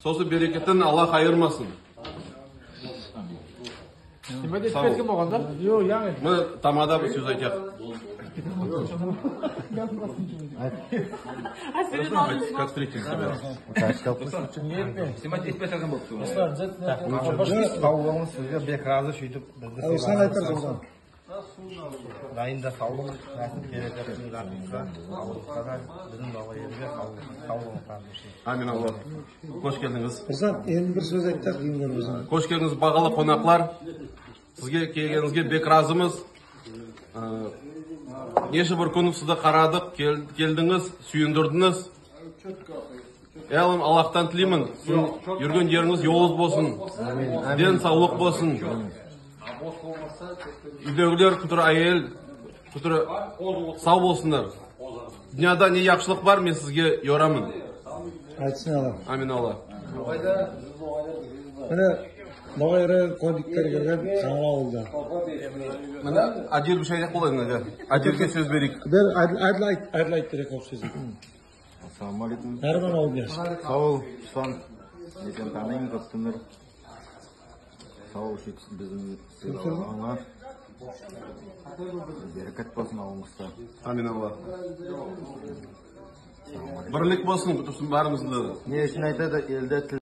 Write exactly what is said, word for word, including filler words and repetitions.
Сосы берекетин Аллах айырмасын. Неме де этпеди болган да? Йок, янъы. Мине, тамада бир соьз айтайык. Как встретили тебя? Снимать этпей салган болыпты. Сав болынъыз, сизге бек разы, суьйтип бизди сыйлаган. Руслан айтар, Руслан. Дайын да сав болынъыз, насип береке сизинъ затынъызга, авырлыкта да, бизим бала ерге сав болынъыз, сав болынъыз, кардашым. Амин, Алла. Хош келдинъиз. Руслан, энди бир соьз айтсак, ийин боьлмесин. Хош келдинъиз, багалы конаклар. Сизге келгенинъизге бек разымыз. Э, неше бир куьн сизди карадык, кел-, келдинъиз, суьйиндирдинъиз. Яны Аллахтан тилеймен, сизинъ юрген еринъиз йолынъыз болсын. Ден савлык болсын. Уьйдегилер, куьтир аьел, куьтир сав болсынлар. Дуныяда не яхшылык бар, мен сизге йораман. Айтсын Алла. Амин, Алла. Мине, ногай район кондиктери келген Саңыр авылда. Мине, Адил бир шай айтпага болады, мине. Адилге соьз берейик. Бер, Адил, Адил айт, Адил айт, бир-эки соьз. Ассаламу алейкум. Нарман авылдас. Сав бол, Руслан. Мен сени таныйман коьптен бери. Сав бол, уьш бизим сыйлаганынъа. Берекет болсын авылынъызда. Амин, Алла. Бирлик болсын, бутын баьримиздинъ де. Не уьшин айтады, элде тил